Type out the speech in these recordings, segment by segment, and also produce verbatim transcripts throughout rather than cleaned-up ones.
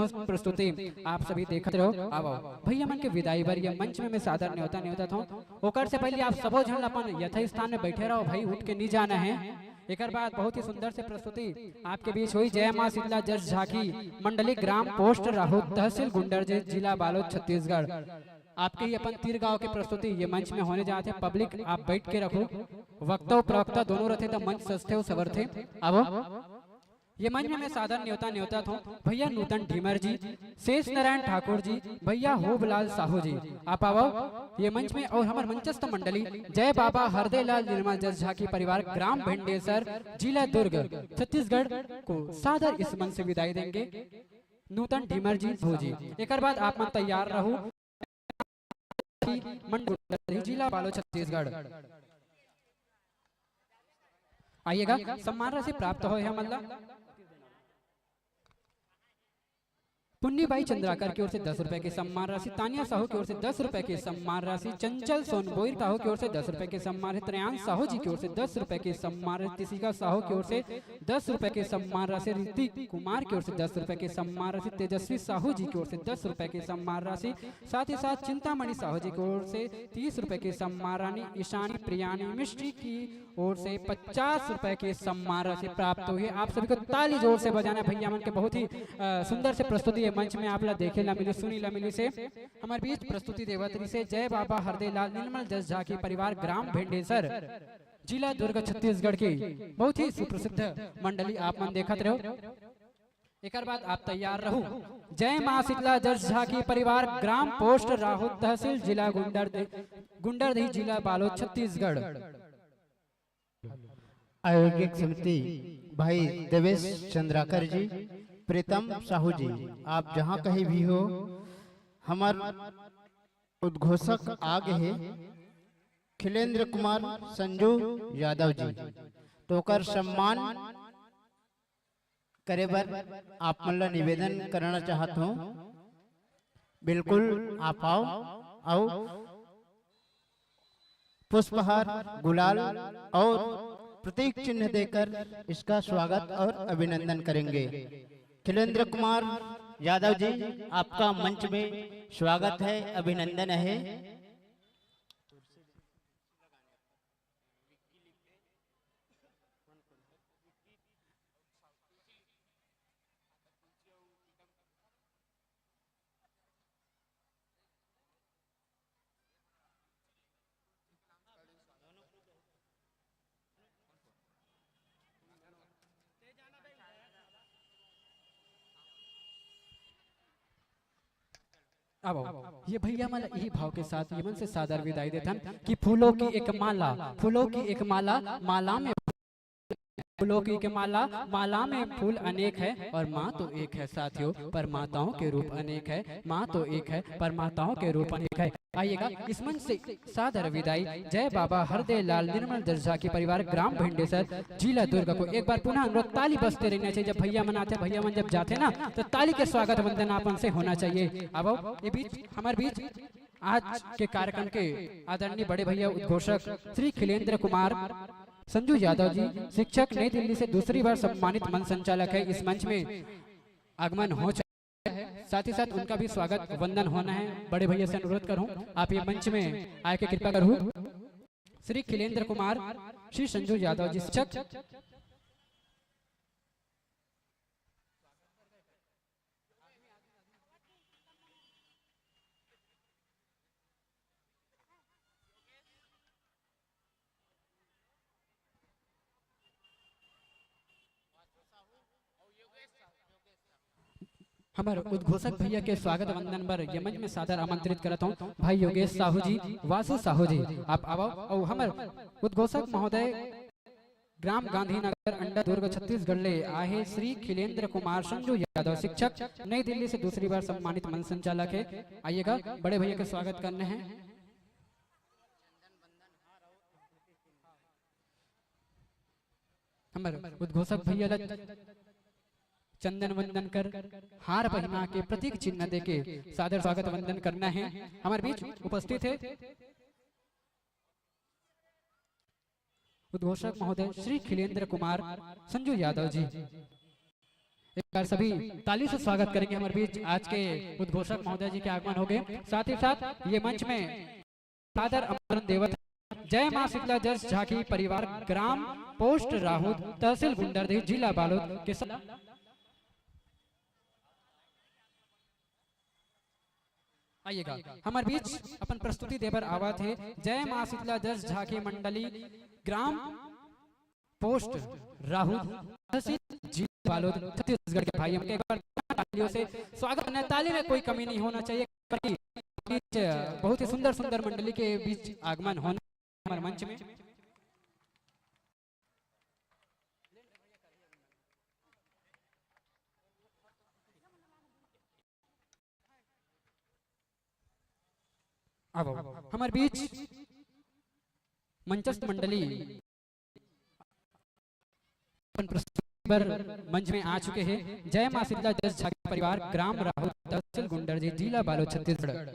प्रस्तुति आप सभी देखत रहो। आवो भैया मन के विदाई बर ये मंच में मैं सादर न्योता न्योता था। ओकर से पहले आप सबो झन अपन यथा स्थान में बैठे रहो भाई, उठ के नहीं जाना है। एकर बाद बहुत ही सुंदर से प्रस्तुति आपके बीच हुई। जय माँ शीतला जस झांकी मंडली, ग्राम पोस्ट राहू, तहसील गुंडरदेही, जिला बालोद, छत्तीसगढ़। आपके ही अपन तीर गांव के प्रस्तुति ये मंच में होने जाते हैं। पब्लिक आप बैठ के रखो, वक्ता अउ प्रवक्ता दोनों रहते तो मंच सजथे अउ सवरथे। आवो ये मंच में मैं सादर न्योता न्योता था भैया नूतन ढीमर जी, शेष नारायण ठाकुर जी, भैया होबलाल साहू जी, आप आवो ये मंच में। और हमर मंचस्थ मंडली जय बाबा हरदेलाल निर्मल जस झांकी परिवार ग्राम भेंडेसर, जिला दुर्ग, छत्तीसगढ़ को सादर इस मंच से विदाई देंगे नूतन ढीमर जी, साहू जी। एकर बाद आप मन तैयार रहू। मंडली, जिला बालोद, छत्तीसगढ़। आइएगा, सम्मान राशि प्राप्त होय हे हमन ला। पुन्नी बाई चंद्राकर की ओर से दस रुपए की सम्मान राशि, तानिया साहू की ओर से दस रुपए की सम्मान राशि, चंचल सोनबोईर साहू की ओर से दस रुपए की सम्मान राशि, त्रयांश साहू जी की ओर से दस रुपए की सम्मान राशि, तिशिका साहू की ओर से दस रुपए की सम्मान राशि, ऋतिक कुमार की ओर से दस रुपए की सम्मान राशि, तेजस्वी साहू जी की ओर से दस रुपए की सम्मान राशि, साथ ही साथ चिंतामणि साहू जी की ओर से तीस रुपए की सम्मान राशि, ईशानी प्रियानी मिश्री की ओर से पचास रुपए की सम्मान राशि प्राप्त हुई है। आप सभी को ताली जोर से बजाना है भैया मन के, बहुत ही अ, सुंदर से प्रस्तुति ये मंच में आप ला देखे ला मिली, सुनी ला मिली से। हमर बीच प्रस्तुति देवत रही से जय बाबा हरदेलाल निर्मल जस झांकी परिवार ग्राम भेंडेसर, जिला दुर्ग, छत्तीसगढ़ की बहुत ही सुप्रसिद्ध मंडली आप मन देखत रहो। एकर बाद आप तैयार रहू। जय माँ शीतला जस झांकी परिवार ग्राम पोस्ट राहू, तहसील जिला गुंडरदे-, गुंडरदेही, जिला बालोद, छत्तीसगढ़। आयोजक समिति भाई देवेश चंद्राकर जी, प्रीतम साहू जी, आप जहाँ कहीं भी हो, हमर उद्घोषक आ गए हैं, खिलेंद्र कुमार संजू यादव जी, तो ओकर सम्मान करे बर आप मन ला निवेदन करना चाहत हूँ। बिल्कुल आप आओ, आओ। पुष्पहार, गुलाल और प्रतीक चिन्ह देकर इसका स्वागत और अभिनंदन करेंगे। खिलेंद्र कुमार यादव जी, आपका मंच में स्वागत है, अभिनंदन है। अब ये भैया मन यही भाव के साथ ये मन से सादर विदाई देथन कि फूलों की एक माला, फूलों की एक माला, माला में फूलों की एक माला, माला में फूल अनेक है और माँ तो एक है साथियों, पर माताओं के रूप अनेक है। माँ तो एक है पर माताओं के रूप अनेक है। आइएगा, इस मंच से सादर विदाई जय बाबा हरदेलाल निर्मल जस झांकी परिवार ग्राम भेंडेसर, जिला दुर्ग को एक बार पुनः अनुरोध, ताली बजते रहना चाहिए। जब भैया मन आते, भैया मन जब जाते ना, तो ताली के स्वागत वंदन आप मन से होना चाहिए। अब ये बीच, हमारे बीच आज के कार्यक्रम के आदरणीय बड़े भैया उद्घोषक श्री खिलेंद्र कुमार संजू यादव जी, शिक्षक, नई दिल्ली से दूसरी बार सम्मानित मंच संचालक है, इस मंच में आगमन हो चुका है। साथ ही साथ उनका भी स्वागत वंदन होना है। बड़े भैया से अनुरोध करूं, आप ये मंच में आके कृपा करूं। श्री खिलेंद्र कुमार, श्री संजू यादव जी, शिक्षक। हमर उद्घोषक भैया के स्वागत वंदन बर ये मंच में सादर आमंत्रित करत हूँ भाई योगेश साहू जी, वासु साहू जी, आप आवो। और हमर उद्घोषक महोदय ग्राम गांधीनगर, अंडा दुर्ग, छत्तीसगढ़ ले आए श्री खिलेंद्र कुमार संजू यादव, शिक्षक, नई दिल्ली से दूसरी बार सम्मानित मंच संचालक है। आइएगा, बड़े भैया के स्वागत करने हैं। हमर उद्घोषक भैया ला चंदन वंदन कर हार पहिना के प्रतीक चिन्ह देके सादर स्वागत वंदन करना है। हमारे बीच उपस्थित है उद्घोषक महोदय श्री खिलेंद्र कुमार संजू यादव जी। एक बार सभी ताली से स्वागत करेंगे हमारे बीच आज के उद्घोषक महोदय जी के आगमन हो गए। साथ ही साथ ये मंच में सादर आमंत्रण देवत है जय माँ शीतला जस झांकी परिवार, ग्राम पोस्ट राहुत, तहसील गुंडरदेही, जिला बालोद के स- आइएगा, हमारे बीच अपन प्रस्तुति देबर आवत है जय माँ शीतला जस झांकी मंडली, ग्राम पोस्ट राहुत, तहसील जिला बालोद, छत्तीसगढ़ के भाई। हम एक बार तालियों से स्वागत करना है। ताली में कोई कमी नहीं होना चाहिए। बीच बहुत ही सुंदर सुंदर मंडली के बीच आगमन होना हमारे मंच में। अब हमारे बीच मंचस्थ मंडली अपन प्रस्तुति पर मंच में आ चुके हैं। जय माँ शीतला जस झांकी परिवार, ग्राम राहुत, तहसील गुंडरदेही, जिला बालोद, छत्तीसगढ़।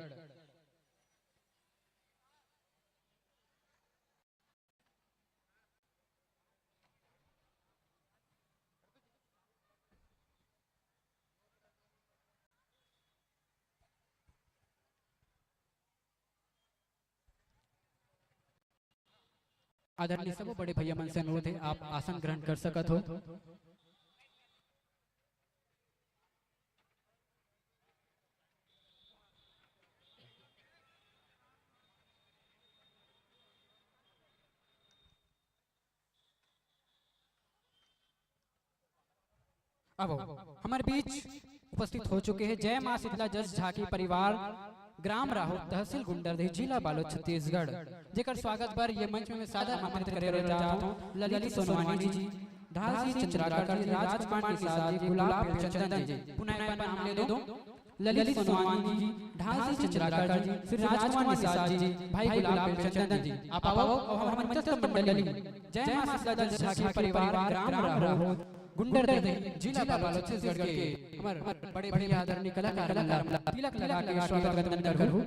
आदरणीय सबो बड़े भैया मन से अनुरोध है, आप आसन ग्रहण कर सकत हो। अब हमारे बीच उपस्थित हो चुके हैं जय माँ शीतला जस झांकी परिवार, ग्राम राहुत, तहसील गुंडरदेही, जिला बालोद, छत्तीसगढ़, जेकर स्वागत बर ये मंच में सादर आमंत्रित करे रहना चाहत हूँ ललित सोनवानी जी, ढालसी चंद्राकर जी, राजकुमार निषाद जी, गुलाब चंदन जी। पुनः एक बार नाम ले दो, ललित सोनवानी जी, ढालसी चंद्राकर जी, श्री राजकुमार निषाद जी, भाई गुलाब चंदन जी। आप आओ और हमारे मंचस्थ मंडली जय माँ शीतला जस झांकी परिवार, ग्राम राहुत, गुंडरदेही, जिला बालोद, छत्तीसगढ़ के हमारे बड़े भैया आदरणीय कलाकार मन ला तिलक लगा के स्वागत वंदन करहूँ।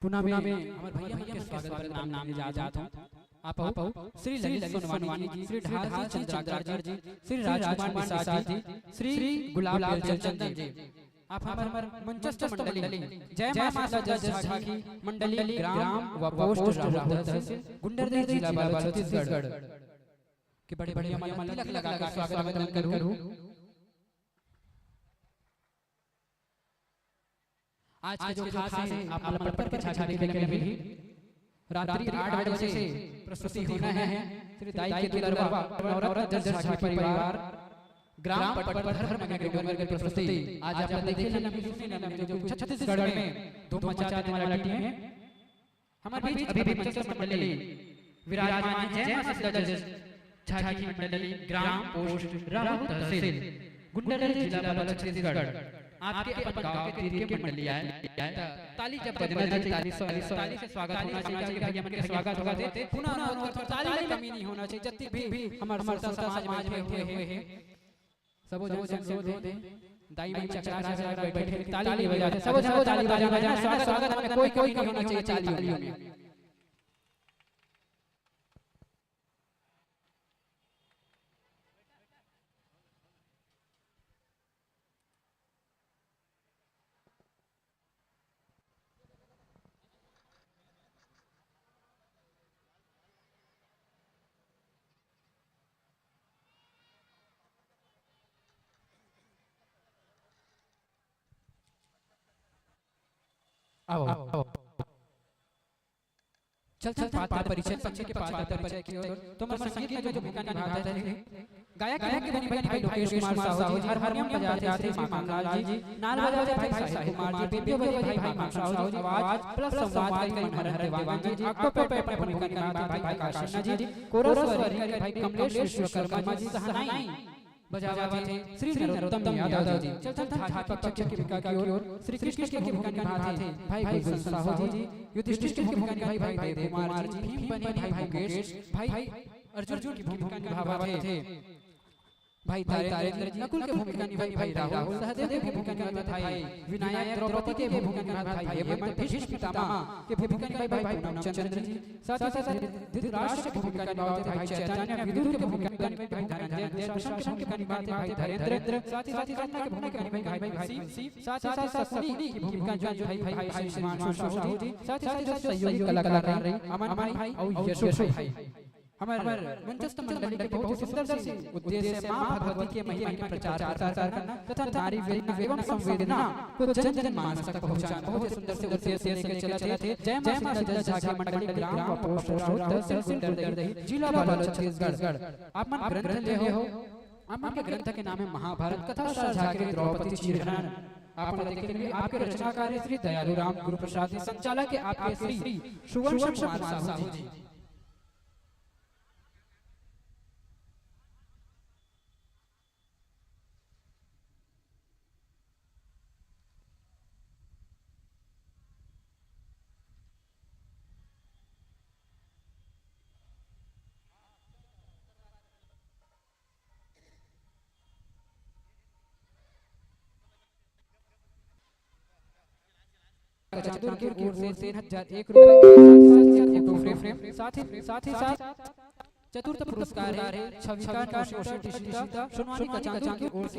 पुनः मैं हमारे भैया मन के स्वागत बर नाम, नाम ले जात हूँ। आप आओ, श्री ललित सोनवानी जी, श्री ढालसी चंद्राकर जी, श्री राजकुमार निषाद जी, श्री गुलाब चंदन जी। आप हमारे मंचस्थ मंडली जय माँ शीतला जस झांकी मंडली, ग्राम व पोस्ट राहुत, तहसील गुंडरदेही, जिला बालोद, छत्तीसगढ़ के बड़े भैया मन ला तिलक लगा के स्वागत वंदन करहूँ। आज के जो खास है, आप मन ला पढ़ पढ़ के झांकी देखे के मिलही। रात्रि आठ बजे से प्रस्तुति होना है। श्री दाई के दुलरवा नवरत्न जस झांकी परिवार, ग्राम पटपट, धर्म नगर के प्रस्तुति। आज आप ला देखे ला मिलही, सुने ला मिलही, जो छत्तीसगढ़ में धूम मचा देने वाली टीम है। हमारे बीच अभी भी मंचस्थ मंडली विराजमान है, जय माँ शीतला जस झांकी मंडली, ग्राम पोस्ट राहुत, तहसील गुंडरदेही, जिला बालोद, छत्तीसगढ़। आपके अपन गांव के तीर के मंडली आए, त ताली जब बजना चाहिए, ताली से, ताली से स्वागत होना चाहिए, आपके भैया मन के स्वागत होगा थे। पुनः अनुरोध करथों, ताली में कमी नहीं होना चाहिए। जितने भी हमारे श्रोता समाज में बैठे हुए हैं, सबो झन से अनुरोध हे, दाई मन चकरा चकरा के बैठे, ताली नहीं बजाते। सबो झन ताली बजाना हे, स्वागत, स्वागत में कोई कमी नहीं होना चाहिए तालियों में। आओ, आओ। चल, चल, पात्र परिचय, पक्ष के पात्र परिचय की ओर। तो हमर संगीत में जो भूमिका निभावत हे, गायक, गायक के बनी भाई लोकेश कुमार साहू जी, हारमोनियम बजावत हे श्री माखन लाल जी, नाल बजावत हे भाई साहिल कुमार जी, बेंजो बजावत हे भाई माखन साहू जी, आवाज प्लस संवाद करी मनहर देवांगन जी, ऑक्टो पे अपनी भूमिका निभावत हे भाई आकाश सिन्हा जी, कोरस व रिंग करी भाई कमलेश विश्वकर्मा जी, सहनाई बजावत हे श्री नरोत्तम यादव जी। चलथन झांकी पक्ष के भूमिका की ओर। श्री कृष्ण के भूमिका निभात हे भाई गुलशन साहू जी, युधिष्ठिर के भूमिका निभाई भाई देव कुमार जी, भीम बने भाई मुकेश, भाई अर्जुन की भूमिका निभावत हे भाई तारेंद्र जी, नकुल के भूमिका निभाई भाई राहुल, सहदेव के भूमिका निभाई विनायक, द्रौपदी के भूमिका निभाई भाई हेमंत, भीष्म पितामह के भूमिका निभाई भाई पूनम चंद्र जी, साथ ही साथ धृतराष्ट्र के भूमिका निभावत भाई चैतन्य, विदुर के भूमिका निभाई भाई धनंजय, दुशासन के भूमिका निभावत भाई धैर्येंद्र, साथ ही साथ कर्ण के भूमिका निभाई भाई भीम, साथ ही साथ शकुनि की भूमिका निभाई भाई श्रीमान साहू जी, साथ ही साथ जो सहयोगी कलाकार रहे अमन भाई और यशो भाई। हमर मंचस्थ मंडली के बहुत ही सुंदर से उद्देश्य माँ भगवती के महिमा के प्रचार प्रसार करना तथा नारी वेदना एवं संवेदना को जन जन मानस तक पहुँचाना बहुत ही सुंदर से उद्देश्य लेके चलत हे। जय माँ शीतल जल झांकी मंडली, ग्राम व पोस्ट राउत, तहसील गुंडरदेही, जिला बालोद, छत्तीसगढ़। आप मन ग्रंथ ले हो, आप मन के ग्रंथ के नाम है महाभारत, कथा सार झांकी द्रौपदी चीरहरण। आप मन देखे के लिए आपके रचनाकार है श्री दयालु राम गुरु प्रसाद जी, संचालक है आपके श्री सुवंश कुमार साहू जी। चंदूर की ओर से तीन हजार एक रुपए के साथ साथ एक फोटो फ्रेम, साथ ही साथ ही साथ चतुर्थ पुरस्कार है छविता नोशेटा टिशिता सोनवानी कचांदूर की ओर से